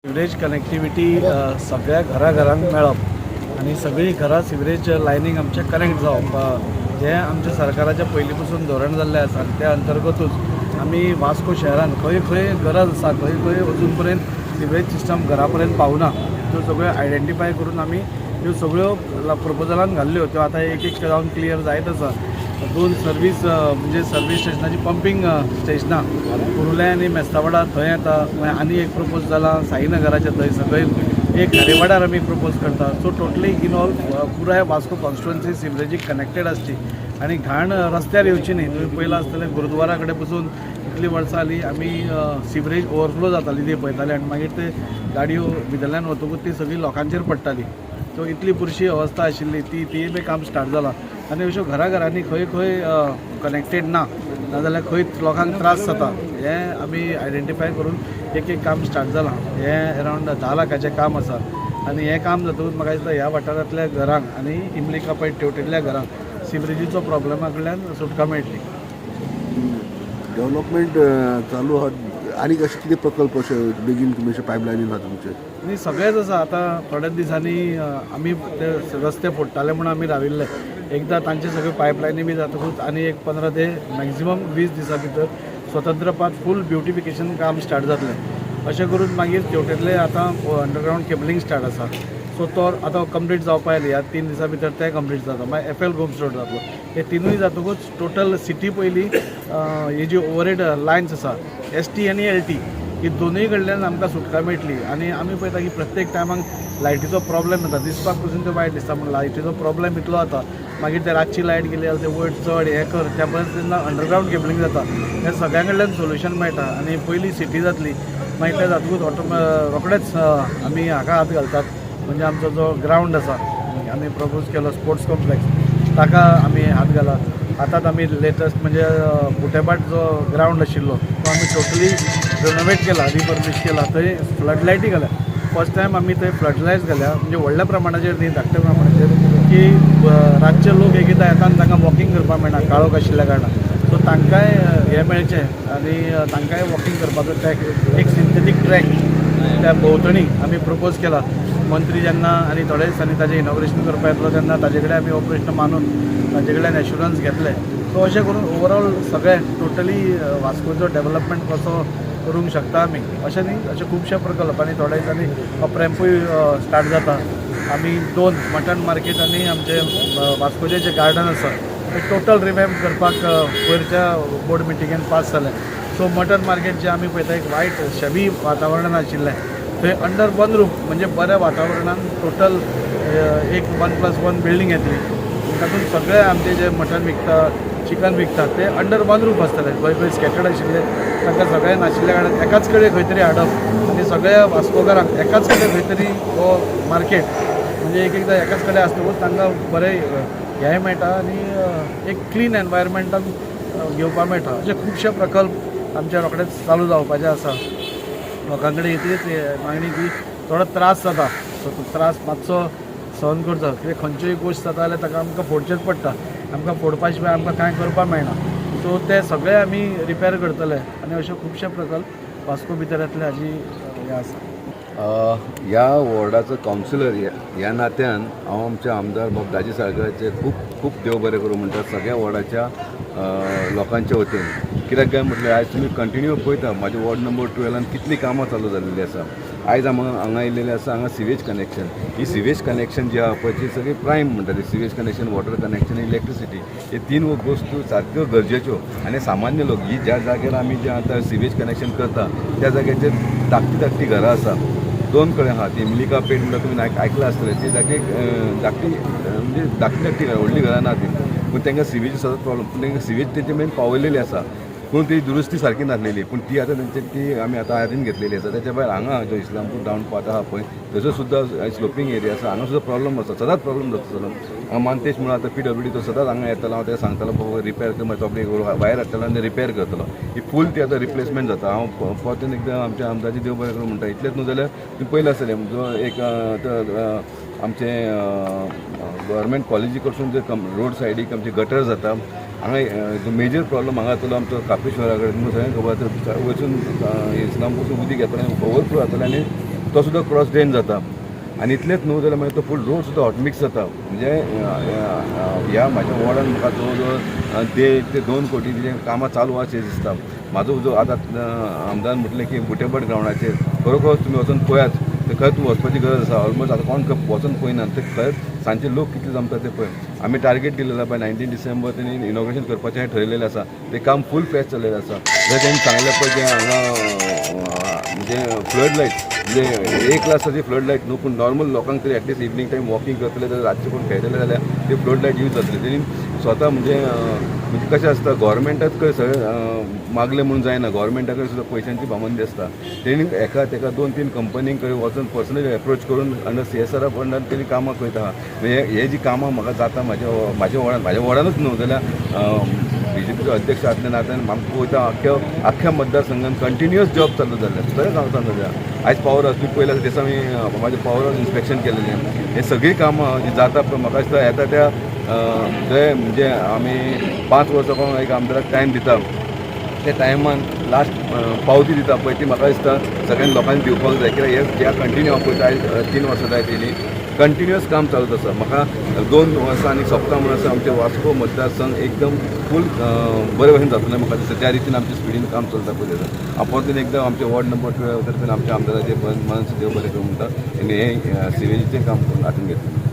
Sewerage connectivity सगळ्या घराघरांक मेळप आनी सगळीं घरां सिवरेज लायनीक आमचे कनेक्ट जावप, हें आमच्या सरकाराच्या पयलीं पसून धोरण जाल्लें आसा. आनी त्या अंतर्गतूच आमी वास्को शहरान खंय खंय गरज आसा, खंय खंय अजून पर्यंत सिवरेज सिस्टम घरा पर्यंत पावना, त्यो सगळ्यो आयडेंटिफाय करून आमी त्यो सगळ्यो प्रपोजलान घाल्ल्यो. त्यो आतां एक एक जावन क्लियर जायत आसा. दोन सर्वीस, म्हणजे सर्वीस स्टेशनाची पंपींग स्टेशनां कुरुले आनी मेस्तावाडा थंय येता. मागीर आनी एक प्रपोज जाला साईनगराच्या थंय सकयल, एक खारेवाड्यार आमी प्रपोज करता. सो टोटली इन ऑल पुराय वास्को कॉन्स्टिट्युएन्सी सिवरेजीक कनेक्टेड आसची आनी घाण रस्त्यार येवची न्ही. तुमी पयलां आसतलें, गुरुद्वारा कडेन पसून इतली वर्सां जाली आमी सिवरेज ओवरफ्लो जाताली ती पळयताले आनी मागीर ते गाडयो भितरल्यान वतकूच ती सगळी लोकांचेर पडटाली. सो इतली पुरशी अवस्था आशिल्ली ती तीय बी काम स्टार्ट जाला. आनी अश्यो घराघरांनी खंय खंय कनेक्टेड ना, नाजाल्यार खंय लोकांक त्रास जाता, हें आमी आयडेंटिफाय करून एक एक काम स्टार्ट जालां. हें अरावंड 10 लाखाचें काम आसा आनी हें काम जातकूच म्हाका दिसता ह्या वाठारांतल्या घरांक आनी इमलिका पै तेवटेंतल्या घरांक सिवरेजीचो प्रॉब्लेमा कडल्यान सुटका मेळटली. डेव्हलपमेंट चालू आहा. आनी अशे कितें प्रकल्प अशे बेगीन तुमी अशे पायपलायनीन आहा तुमचे? न्ही, सगळेंच आसा. आतां थोड्याच दिसांनी आमी ते रस्ते फोडटाले म्हणून आमी राविल्ले. एकदां तांचे सगळे पायपलायनी बी जातकूच आनी एक 15 ते मॅक्झिमम 20 दिसां भितर स्वतंत्र पाथ फूल ब्युटिफिकेशन काम स्टार्ट जातलें. अशें करून मागीर तेवटेंतले आतां अंडरग्रावंड केबलिंग स्टार्ट आसा. सो तो आतां कंप्लीट जावपा आयली. ह्या 3 दिसां भितर तें कंप्लीट जाता. मागीर एफ एल गोम्स रोड जातलो. हे तिनूय जातकूच टोटल सिटी पयली ही जी ओवरहेड लायन्स आसा, एस टी आनी एल टी, ही दोनूय कडल्यान आमकां सुटका मेळटली. आनी आमी पळयता की प्रत्येक टायमाक लायटीचो प्रॉब्लेम येता. दिसपाक पसून ते वायट दिसता, पूण लायटीचो प्रॉब्लेम इतलो जाता, मागीर ते रातची लायट गेली जाल्यार ते वयर चड हें कर. त्या परस जेन्ना अंडरग्रावंड केबलिंग जाता, हें सगळ्यां कडल्यान सोल्युशन मेळटा आनी पयली सिटी जातली. मागीर तें जातकूच ऑटो रोखडेच आमी हाका हात घालतात, म्हणजे आमचो जो ग्रावंड आसा, आमी प्रपोज केलो स्पोर्ट्स कॉम्प्लेक्स, ताका आमी हात घाला. आतांच आमी लेटस्ट म्हणजे बुटेभाट जो ग्रावंड आशिल्लो तो आमी टोटली रिनोवेट केला, रिफर्बिश केला. थंय फ्लड लायटी घाल्या. फर्स्ट टायम आमी थंय फ्लड लायट्स घाल्या, म्हणजे व्हडल्या प्रमाणाचेर न्ही, धाकट्या प्रमाणाचेर, की रातचे लोक एक एकदां येता आनी तांकां वॉकिंग करपाक मेळना काळोख आशिल्ल्या कारणान. सो तांकांय हें मेळचें आनी तांकांय वॉकिंग करपाचो ट्रॅक, एक सिंथेटीक ट्रॅक त्या भोंवतणी आमी प्रपोज केला. मंत्री जेन्ना आनी थोड्या दिसांनी ताजें इनॉग्रेशन करपा येतलो तेन्ना ताजे कडेन आमी हो प्रश्न मांडून ताजे कडल्यान एश्युरन्स घेतले. सो अशें करून ओवरऑल सगळें टोटली वास्कोचो डेवलपमेंट कसो करूंक शकता आमी अशें न्ही, अशे खुबशे प्रकल्प. आनी थोड्या दिसांनी अपरॅम्पूय स्टार्ट जाता. आमी दोन मटन मार्केट आनी आमचे वास्कोचें जें गार्डन आसा तें टोटल रिवॅम्प करपाक पयरच्या बोर्ड मिटिंगेन पास जालें. सो मटन मार्केट जें आमी पळयता, एक वायट शेबी वातावरणान आशिल्लें, थंय अंडर वन रूफ, म्हणजे बऱ्या वातावरणान टोटल एक 1+1 बिल्डींग येतली. तातूंत सगळे आमचे जे मटन विकता, चिकन विकता, ते अंडर वन रूफ आसतले. खंय खंय स्कॅटर्ड आशिल्ले, तांकां सगळे नाशिल्ल्या कारणान एकाच कडेन खंय तरी हाडप आनी सगळ्या वास्कोकारांक एकाच कडेन खंय तरी हो मार्केट, म्हणजे एक एकदां एकाच कडेन आसतकूच तांकां बरें हेंय मेळटा आनी एक क्लीन एनवायरमेंटान घेवपाक मेळटा. अशे खुबशे प्रकल्प आमचे रोखडेच चालू जावपाचे आसा. लोकां कडेन इतलीच मागणी की थोडो त्रास जाता, सो तो त्रास मातसो सहन करचो, कित्याक खंयचीय गोश्ट जाता जाल्यार ताका आमकां फोडचेंच पडटा. आमकां फोडपा शिवाय आमकां कांय करपाक मेळना. सो ते सगळे आमी रिपेर करतले आनी अशे खुबशे प्रकल्प वास्को भितर येतले हाजी हें आसा. ह्या वॉर्डाचो कावन्सिलर ह्या नात्यान हांव आमच्या आमदार बाब दाजी साळकाराचे खूब खूब देव बरें करूं म्हणटा सगळ्या वॉर्डाच्या लोकांच्या वतीन. कित्याक काय म्हटल्यार आयज तुमी कंटिन्यू पळयता, म्हाज्या वॉर्ड नंबर 12 कितलीं कामां चालू जाल्लीं आसा. आयज आमी हांगा येयलेले आसा, हांगा सिवेज कनेक्शन. ही सिवेज कनेक्शन जी आहा पळय, ती सगळी प्रायम म्हणटा ती sewage connection, water connection, electricity, हे तीन वस्तू सारक्यो गरजेच्यो. आनी सामान्य लोक ही ज्या जाग्यार आमी जे आतां सिवेज कनेक्शन करता त्या जाग्याचेर धाकटी धाकटी घरां आसा. दोन कडेन आहा ती. इमलिका पेठ म्हणल्यार तुमी आयकलां आसतलें. ती धाकटी धाकटी, म्हणजे धाकटी धाकटी घरां, व्हडलीं घरां ना ती. पूण तांकां सिवेज सदांच प्रॉब्लम. पूण तांकां सिवेज तेंचे मेरेन पावयलेली आसा, पूण ती दुरुस्ती सारकी नासलेली. पूण ती आतां तेंचे ती आमी आतां हातीन घेतलेली आसा. त्याच्या भायर हांगा जो इस्लामपूर डावन पाथ आहा पळय, थंयसर सुद्दां स्लोपींग एरिया आसा. हांगा सुद्दां प्रॉब्लम आसा, सदांच प्रॉब्लम जाता सदांच. हांगा मानतेश म्हणून आतां पीडब्ल्यूडी, तो सदांच हांगा येतालो. हांव ताका सांगतालो, बाबा रिपेर कर, मागीर आपली वायर हाडटलो आनी रिपेर करतलो. ही फूल ती आतां रिप्लेसमेंट जाता. हांव परतून एकदां आमच्या आमदारची देव बरें करूं म्हणटा. इतलेंच न्हू जाल्यार तुमी पयलें आसतलें, जो एक आमचें गव्हर्मेंट कॉलेजी कडसून जे रोड सायडीक आमचे गटर जाता, हांगा मेजर प्रॉब्लम हांगा जातलो आमचो कापेश्वरा कडेन. तुमकां सगळ्यांक खबर आसा, वचून इस्लामपूरसून उदीक येतालें, ओवरफ्लो जातालें आनी तो सुद्दां क्रॉस ड्रेन जाता. आनी इतलेंच न्हू जाल्यार मागीर तो फूल रोड सुद्दां हॉटमिक्स जाता. म्हणजे ह्या म्हाज्या वॉर्डान म्हाका जवळ जवळ 1.5 ते 2 कोटीचें कामां चालू आसा शें दिसता. म्हाजो जो आतां आमदार म्हटलें की बुटेबट ग्रावंडाचेर खरोखर तुमी वचून पळयात. ते खंय तूं वचपाची गरज आसा. ऑलमोस्ट आतां कोण खंय वचून पळयना. ते खंय सांजचे लोक कितले जमता ते पळय. आमी टार्गेट दिलेलो, बाय 19 डिसेंबर तेणी इनॉग्रेशन करपाचें हें ठरयलेलें आसा. तें काम फूल फ्लॅश चल्लेलें आसा. जर तेणी सांगलें पळय जें हांगा म्हणजे फ्लड लायट, म्हणजे ए क्लासाची फ्लड लायट न्हू, पूण नॉर्मल लोकांक तरी at least evening time walking करतले जाल्यार, रातचे कोण खेळटले जाल्यार ते फ्लड लायट यूज जातले. तेणी स्वता म्हणजे म्हणजे कशें आसता, गोवोरमेंटाच कडेन सगळें मागलें म्हणून जायना. गोवोरमेंटा कडेन सुद्दां पयशांची पाबंदी आसता. तेणी एका तेका दोन तीन कंपनीं कडेन वचून पर्सनली एप्रोच करून अंडर सीएसआर फंडान तेणी कामां करता. म्हणजे हे जी कामां म्हाका जाता म्हाज्या म्हाज्या वॉर्डान, म्हाज्या वॉर्डानूच न्हू जाल्यार बीजेपीचो अध्यक्ष आसल्या नात्यान आमकां वयता आख्ख्या आख्ख्या मतदारसंघान कंटिन्युअस जॉब चालू जाल्ले सगळ्या गांवसान जाल्या. आयज पावर हाऊस बी पयल्या दिसा आमी म्हाजें पावर हाऊस इन्स्पेक्शन केलेलें. हे सगळीं कामां जी जाता पळय, म्हाका दिसता येता त्या जे म्हणजे आमी 5 वर्सां कोण एक आमदाराक टायम दिता, त्या टायमान लास्ट पावती दिता पळय, ती म्हाका दिसता सगळ्या लोकांनी दिवपाक जाय. कित्याक हे ज्या कंटिन्यू हांव पळयता, आयज 3 वर्सां जायत येयली, कंटिन्युअस काम चालूच आसा. म्हाका 2 वर्सां आनी सोंपता म्हण आसा. आमचे वास्को मतदारसंघ एकदम फूल बरे भशेन जातलें म्हाका दिसता, ज्या रितीन आमच्या स्पिडीन काम चलता पळय तें. हांव परतून एकदां आमचे वॉर्ड नंबर 12 तर्फेन आमच्या आमदाराचे मनसे देव बरें करूं म्हणटा आनी हें सिवेजीचें काम करून हातीन घेतलें.